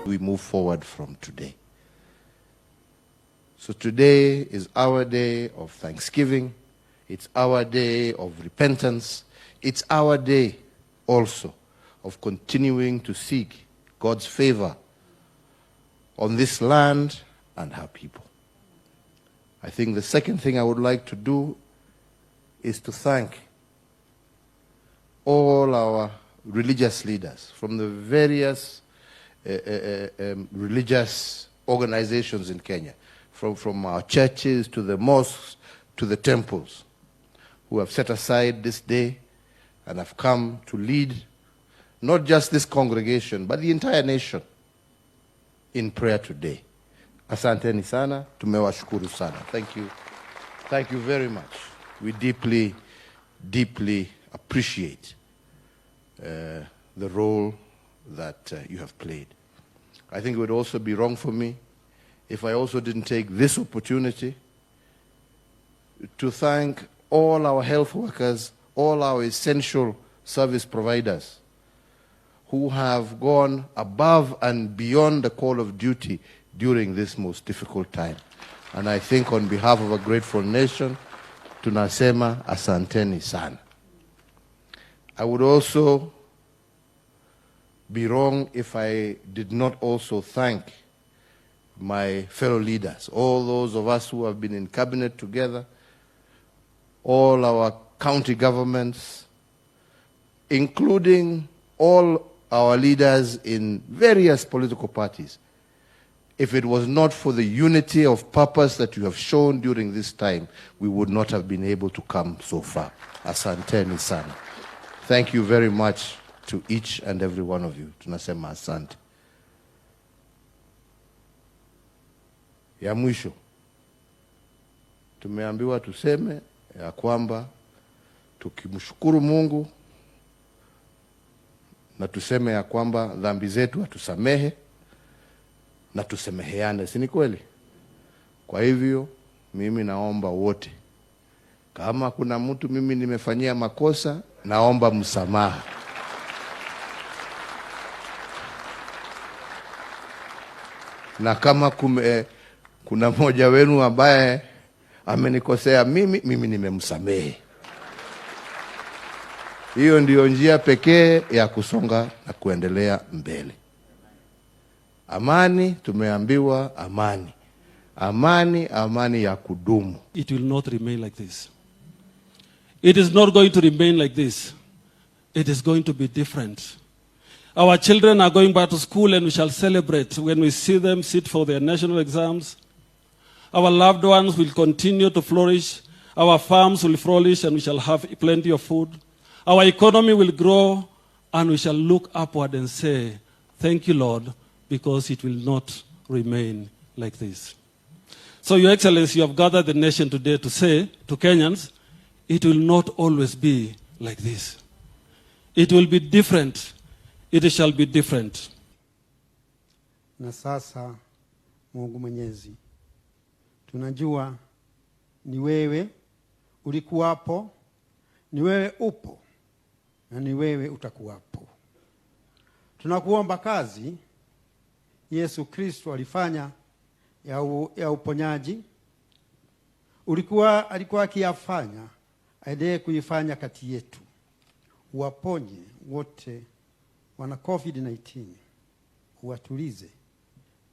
We move forward from today. So today is our day of thanksgiving. It's our day of repentance. It's our day also of continuing to seek God's favor on this land and her people. I think the second thing I would like to do is to thank all our religious leaders from the various religious organizations in Kenya, from our churches to the mosques to the temples, who have set aside this day and have come to lead not just this congregation, but the entire nation in prayer today. Asanteni sana, tumewashukuru sana. Thank you. Thank you very much. We deeply, deeply appreciate the role that you have played. I think it would also be wrong for me if I also didn't take this opportunity to thank all our health workers, all our essential service providers who have gone above and beyond the call of duty during this most difficult time. And I think on behalf of a grateful nation, tunasema asanteni sana. I would also be wrong if I did not also thank my fellow leaders, all those of us who have been in cabinet together, all our county governments, including all our leaders in various political parties. If it was not for the unity of purpose that you have shown during this time, we would not have been able to come so far. Asanteni sana. Thank you very much to each and every one of you. Tunasema asante. Ya mwisho, tumeambiwa tuseme ya kwamba tukimshukuru Mungu na tuseme ya kwamba dhambi zetu atusamehe na tusemeheane, si ni kweli? Kwa hivyo mimi naomba wote, kama kuna mtu mimi nimefanyia makosa, naomba msamaha. Na kama kuna mmoja wenu ambaye amenikosea mimi, mimi nimemsamehe. Hiyo ndiyo njia pekee ya kusonga na kuendelea mbele. Amani, tumeambiwa amani. Amani, amani ya kudumu. It will not remain like this. It is not going to remain like this. It is going to be different. Our children are going back to school, and we shall celebrate when we see them sit for their national exams. Our loved ones will continue to flourish. Our farms will flourish, and we shall have plenty of food. Our economy will grow, and we shall look upward and say, thank you, Lord, because it will not remain like this. So, Your Excellency, you have gathered the nation today to say to Kenyans, it will not always be like this. It will be different. It shall be different. Na sasa, Mungu Mwenyezi, tunajua ni wewe ulikuwapo, ni wewe upo, na ni wewe utakuwapo. Tunakuomba kazi Yesu Kristo alifanya ya uponyaji, alikuwa akiyafanya, aendelee kuifanya kati yetu. Uwaponye wote wana COVID-19, uwatulize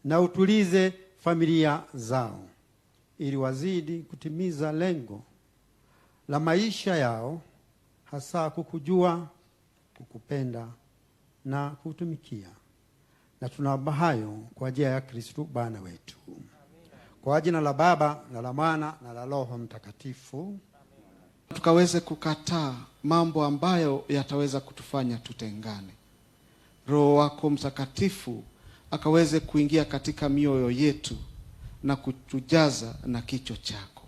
na utulize familia zao, ili wazidi kutimiza lengo la maisha yao, hasa kukujua, kukupenda na kutumikia. Na tunaomba hayo kwa njia ya Kristo Bwana wetu. Kwa jina la Baba na la Mwana na la Roho Mtakatifu. Tukaweze kukataa mambo ambayo yataweza kutufanya tutengane. Roho wako Mtakatifu akaweze kuingia katika mioyo yetu na kutujaza na kicho chako.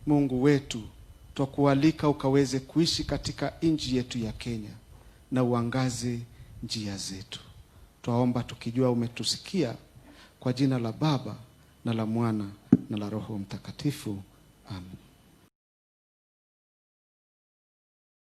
Mungu wetu, Twakualika ukaweze kuishi katika nchi yetu ya Kenya na uangaze njia zetu. Twaomba tukijua umetusikia, kwa jina la Baba na la Mwana na la Roho Mtakatifu. Amen.